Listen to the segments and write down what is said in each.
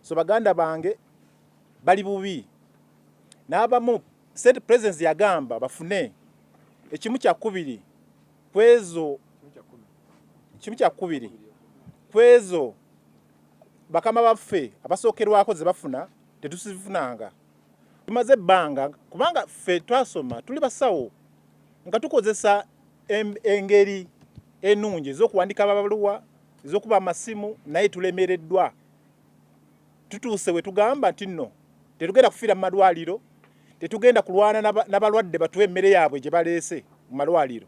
So baganda bange bali bubi, n'abamu state president yagamba bafune ekimu kya kubiri kwezo, kimu kya kubiri kwezo bakama baffe abasookerwako ze bafuna, tetuzifunanga. Tumaze ebbanga, kubanga ffe twasoma, tuli basawo, nga tukozesa engeri ennungi ez'okuwandika ababaluwa, ez'okuba amasimu, naye tulemereddwa. Tutuuse we tugamba nti nno tetugenda kufiira mu malwaliro, tetugenda kulwana n'abalwadde batuwe emmere yaabwe gye baleese mu malwaliro,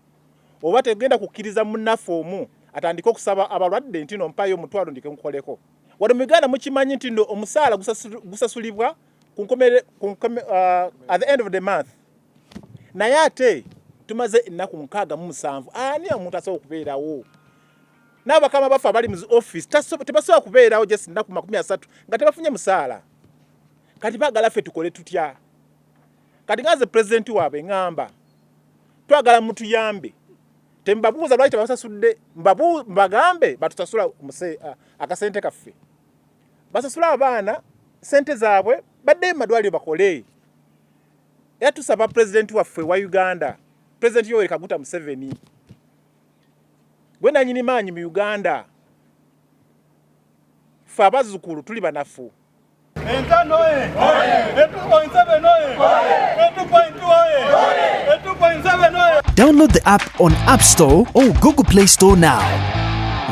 oba tetugenda kukkiriza munnaffe omu atandike okusaba abalwadde nti no mpayo 10,000 ndike nkukoleko. Wano mu Uganda mukimanyi nti nno omusaala gusasulibwa at the end of the month, naye ate tumaze ennaku 67. Ani omuntu asobola okubeerawo? N'abakama baffe abali mu office tebasobola kubeerawo just nnaku 30 nga tebafunye musaala. Kati baagala ffe tukole tutya? Kati nga nze pulezidenti waabwe, ŋŋamba twagala mutuyambe. Tembabuuza lwaki tebasasudde, mbagambe batusasula akasente kaffe, basasule abaana sente zaabwe, baddeyo mu malwaliro bakole. Era tusaba pulezidenti waffe wa Uganda, Pulezidenti Yoweri Kaguta Museveni, gwe nanyini maanyi mu Uganda, ffe abazzukulu tuli banafu. Entano oye! 2.7 oye! 2.2 oye! 2.7 oye! Download the app on App Store or Google Play Store now.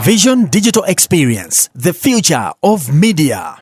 Vision Digital Experience, the future of media.